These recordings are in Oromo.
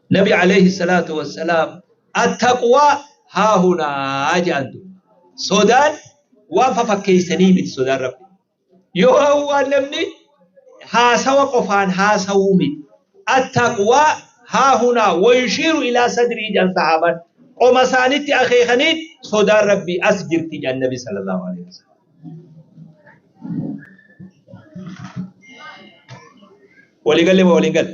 Nabi alayhi salaatu wassalaam attaqwaa haahunaa jedhantu. Sodaan waan fafakkeessanii miti sodaan Rabbi. Yoo waan namni haasawa qofaan haasawuu miti. Attaqwaa haahunaa wayushiiru ilaa sadrii jedhan sahaabaan. Qoma isaanitti akeekaniin sodaan Rabbii as jirti jedhan Nabi sallallahu alaihi wasallam. Waliigalle moo waliin galle?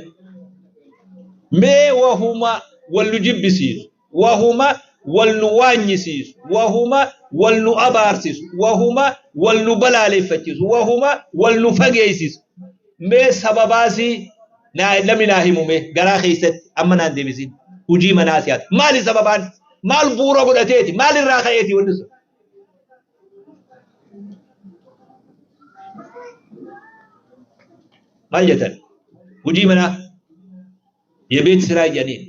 Mee wahuma wal nu jibbisiisu, wahuma wal nu waanyisiisu, wahuma wal nu abaarsisu, wahuma wal nu balaaleffachiisu, wahuma wal nu fageessisu. Mee sababaasii naa namni naa himu mee garaa keessatti amma naan deebisin. Hujii manaa si'aati. Maali sababaan? Maal bu'uura godhateeti? Maal irraa ka'eeti wanni sun? Maal jettan? Hujii manaa የቤት ስራ jedhaniin.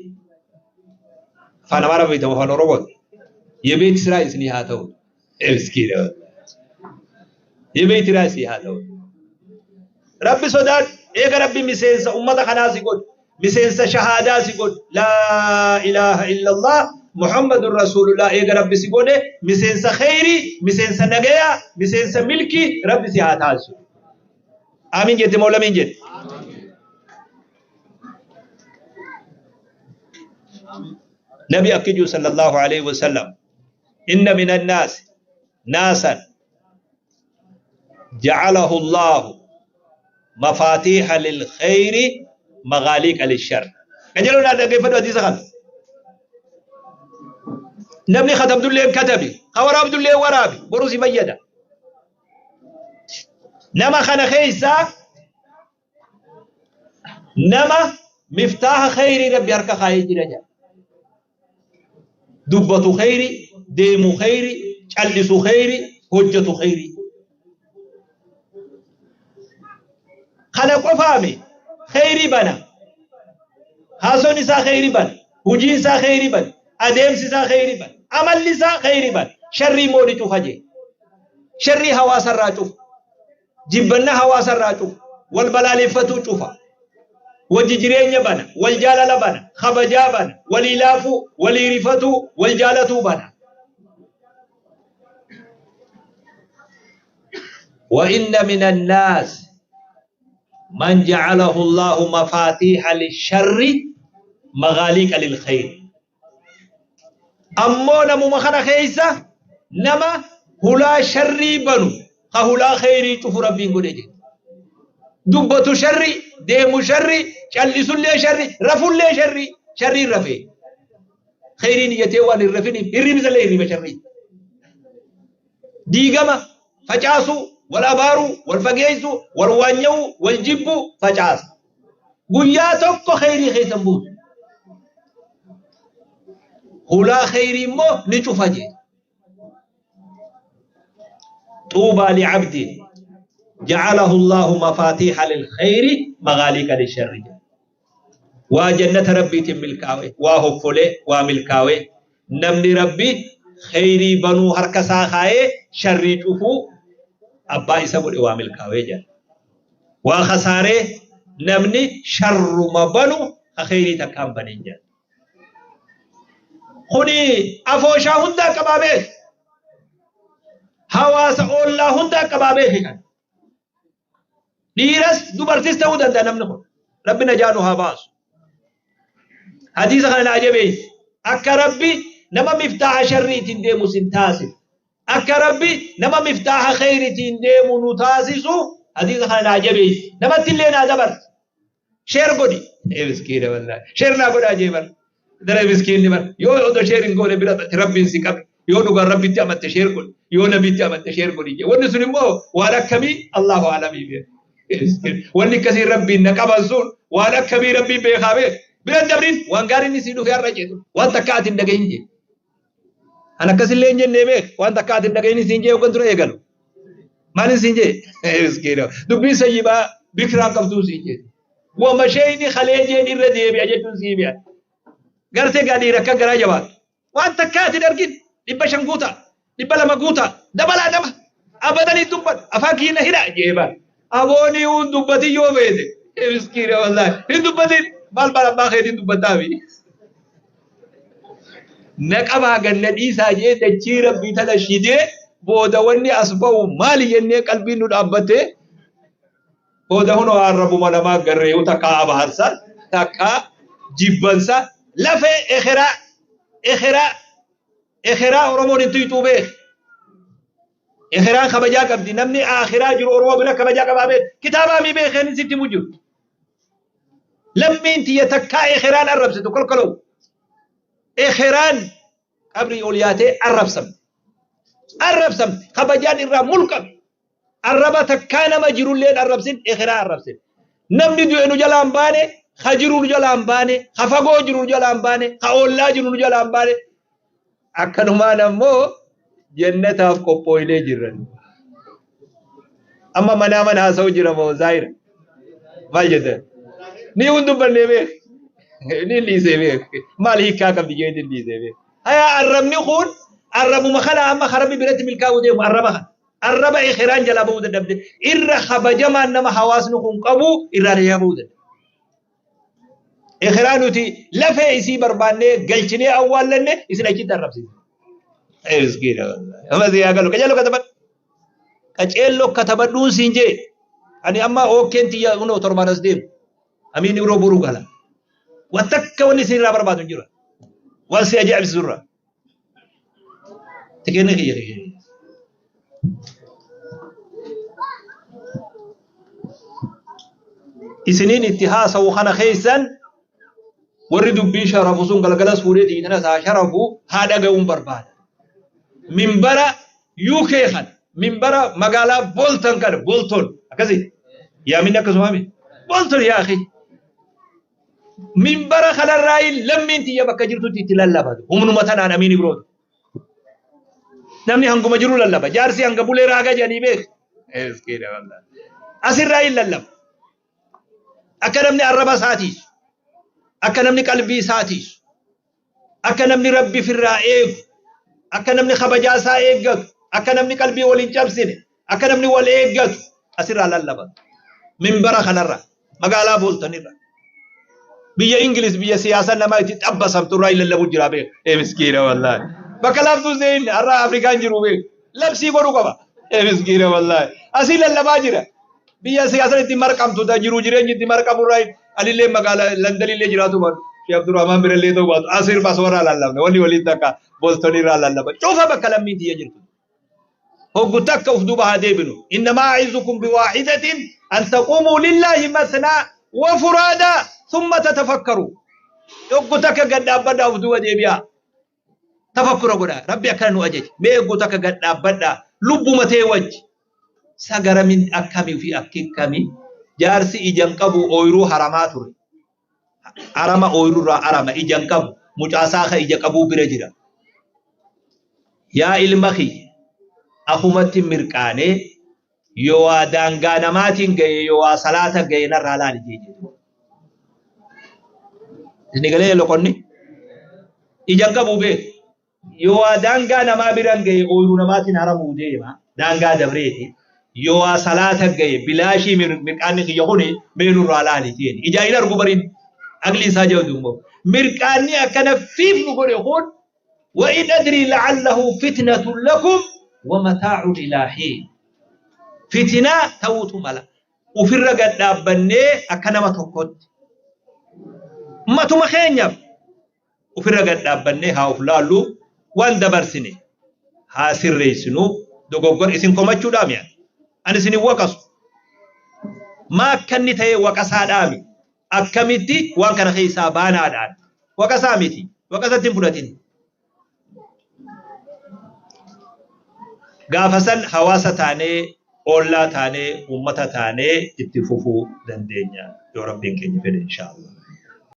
Afaan Amaaraa beektamu afaan Oromooti. የቤት ስራ isinii haa ta'u. Miskiina. የቤት ስራ isinii haa ta'u. Rabbi sodaadhu. Eega Rabbi miseensa ummata kanaa si godhu. Miseensa shahaadaa si godhu. Laa ilaaha illallah Muhammadun Rasuulullah eega Rabbi si godhe miseensa kheyrii, miseensa nagayaa, miseensa milkii Rabbi si haa taasisu. Amiin jette moo lamiin jette? Nabi akki jiru sallallahu alaihi wasallam inna minan naasi naasan ja'alahu Allahu mafaatiiha lil khayri maghaaliqa lishar. Kan jedhu naa dhaggeeffadhu hadiisa kana. Namni katabdullee katabi, ka waraabdullee waraabi, boruu si fayyada. Nama kana keessaa nama miftaaha khayrii Rabbi harka kaayee jira jedha. Dubbatu khayrii, deemu khayrii, callisu khayrii, hojjetu khayrii. Kana qofaami khayrii bana. Haasoon isaa khayrii bana. Hojiin isaa khayrii bana. Adeemsi isaa khayrii bana. Amalli isaa khayrii bana. Sharrii immoo ni cufa jee. Sharrii hawaasarraa cufa. Jibbanna hawaasarraa cufa. Wal balaaleffatuu cufa. Wajji jireenya bana. Wal jaalala bana. Kabajaa bana. Walii laafuu, walii rifatuu, wal jaalatuu bana. وإن من الناس من جعله الله مفاتيح للشر مغاليق للخير. أمو نمو مخنا خيسة نما هلا شري بنو خهلا خيري شوف ربي نقول إيه. دبتو شري، ديمو شري، شلسو لي شري، رفو لي شري، شري رفي. خيري نيتي وان الرفيني، الرمز مثل الرمي شري. ديغما فجاسو والأبارو والفقيسو والوانيو والجبو فجاس. قويا توكو خيري خيسن بوس. هلا خيري مو نشوفجي. طوبى لعبد جعله الله مفاتيح للخير مغاليق للشر. وجنة ربي تملكاوي وهفله وملكاوي نمني ربي خيري بنو هركسا خاي شري شوفو أبا إسابو وملكاوي جل. وخساره نمني شر ما بنو خيري تكام بنين جل. خوني أفوشا هندا كبابيش حواس أولا هندا كبابيش dhiiras dubartis ta'uu danda'a namni kun. Rabbi najaa nu haa baasu. Hadiisa kana na ajabeessi. Akka Rabbi nama miftaaha sharriitiin deemu sin taasisu. Akka Rabbi nama miftaaha khayriitiin deemu nu taasisu. Hadiisa kana na ajabeessi. Namatti illee naa dabarsi. Sheer godhi. Miskiina wallaahi. Sheer naa godhaa jee bar. Dara miskiinni bar. Yoo odoo sheer hin goone bira Rabbiin si qabe. Yoo dhugaan Rabbitti amatte sheer godhi. Yoo nabitti amatte sheer godhi. Wanni sun immoo waan akkamii Allahu alamii beeka. Wanni akkasii Rabbiin na qaban sun waan akkamii Rabbiin beekaa beeka. Bira dabrin waan gaariin isii dhufee har'a jedhu waan takka ati hin dhagahin jee. An akkasillee hin jennee beek waan takka ati hin dhagahin isiin jee yookaan dura eegalu. Maal isiin jee? Miskiina. Dubbiin sayyibaa bikiraan qabtuu isiin jee. Wama sheeyni kalee jeen irra deebi'a jechuun sii mi'a. Gartee gaa dhiira akka garaa jabaatu. Waan takka ati hin argin 500 guutaa 200 guutaa dabalaa nama abadan hin dubbatu afaan kiyya hidha jee bara. Aboonii hun dubbatin yoo feete. Miskiina wallaahi. Hin dubbatin. Maal maal abbaa keetiin dubbattaafi? Na qabaa ganna dhiisaa jee dachii rabbii tana shidee booda wanni as ba'u maali jennee qalbiin nu dhaabbattee booda hunoo arrabuma namaa garreeyu takkaa abaarsa takkaa jibbansa lafee ekeraa ekeraa ekeraa Oromoon hin tuyxuu beek. Ekeraan kabajaa qabdi namni akhiraa jiru Oromoo bira kabajaa qabaa beek kitaabaa mi beekeen sitti himu jiru. Lammiin tiyya takkaa ekeraan arrabsitu kolkoloo. Ekeraan qabrii ol yaatee arrabsamte. Arrabsamte kabajaan irraa mulqame. Arraba takkaa nama jirulleen arrabsin ekeraa arrabsin. Namni du'e nu jalaan baane, ka jiru nu jalaan baane, ka fagoo jiru nu jalaan baane, ka oollaa jiru nu jalaan baane. Akkanumaan ammoo jannataaf qophooyinee jirra. Amma manaa mana haasa'u jira moo zaahira? Maal jettan? Ni hun dubbannee beek. Ni dhiisee beek. Maal hiikkaa qabdi jeetiin dhiisee beek. Hayaa arrabni kun arrabuma kana amma karabbi biratti milkaa'uu deemu arraba kana. Arraba ekeraan jalaa bahuu dadhabde irra kabajamaan nama hawaasni kun qabu irraa jalaa bahuu dadhabde. Ekeraa nuti lafee isii barbaannee galchinee awwaallanne isin achitti arrabsite. Miskiina wallahi. Amma si yaa galu qajeeloo katabadhu. Qajeeloo katabadhuun siin jee. Ani amma okkeen tiyya kunoo torbaan as deemu. Amiin yeroo boruu gala. Waan takka wanni isin irraa barbaadu hin jiru. Waan si ajaa'ibsiisu irraa. Tikeenni kiyya kiyya. Isiniin itti haasawu kana keessan warri dubbii sharafu sun galgalas fuudhee tiitanas haa sharafu haa dhaga'uun barbaada. Minbara UK kana minbara magaalaa Bolton kana Bolton akkasii yaaminni akkasuma mi Bolton yaa akhi minbara kanarraa lammiin tiyya bakka jirtutti itti lallabatu humnuma tanaan amiin ibroota. Namni hanguma jiru lallaba. Jaarsi hanga bulee raaga jedhanii beek. Miskiina wallahi. Asirraa hin lallaba. Akka namni arraba isaatiis, akka namni qalbii isaatiis, akka namni rabbi firraa eegu, akka namni kabajaa isaa eeggatu, akka namni qalbii wal hin cabsine, akka namni wal eeggatu asirraa lallaba. Minbara kanarra magaalaa Booltanirra. Biyya Ingiliz biyya siyaasa nama itti xabbasamtu irraa hin lallabu jira beek. Ee miskiina wallaahi. Bakka laaftuu seen har'a Afrikaan jiru beek. Labsii godhu qaba. Ee miskiina wallaahi. Asii lallabaa jira. Biyya siyaasa itti marqamtu ta jiru jireenyi itti marqamu irraa anillee magaalaa Landanillee jiraatu baatu. Sheekh Abdurrahmaan birallee ta'uu baatu. Asir basoorraa lallabne. Wanni waliin takka Bolton irraa lallaba. Cufa bakka lammiin tiyya jirtu. Hoggu takka uf duuba haa deebinu. Innamaa a'izukum biwaahidatin an taquumuu lillaahi mathnaa wa furaadaa thumma tatafakkaru. Hoggu takka gad dhaabbadhaa uf duuba deebi'aa. Tafakkura godhaa. Rabbi akkana nu ajaje. Mee hoggu takka gad dhaabbadhaa. Lubbuma tee wajji. Sagaramin akkamii fi akkikkami jaarsi ijan qabu ooyruu haramaa ture. Arama ooyruurraa arama ijan qabu mucaasaa ka ija qabuu bira jira. Yaa ilma kiyya akumatti mirqaanee yoo waa daangaa namaatiin ga'e yoo waa salaata ga'e narraa laali jee jedhu. Isin galee loqonni ijan qabu beek yoo waa daangaa namaa biran ga'e ooyruu namaatiin haramuu deema daangaa dabreeti yoo waa salaata ga'e bilaashii mirqaanni kiyya kuni mee nurraa laali jeen ijaa hin argu bariin aqli isaa jedhu immoo mirqaanni akkana fiif nu godhe kun وإن أدري لعله فتنة لكم ومتاع إلى حين فتنة توت ملا وفي الرقد دابني أكنما تقط ما تما خينيا وفي الرقد دابني ها أفلالو وان دبرسني ها سريسنو دوغوغور إسن كوماتشو داميا أنا سني وقص ما كني تي وقصا دامي أكمتي وان كان خيسا بانا دان وقصا متي وقصا تنفلتين Gaafa san hawaasa taanee, ollaa taanee, uummata taanee itti fufuu dandeenya yoo rabbiin keenya fedhe inshaallah.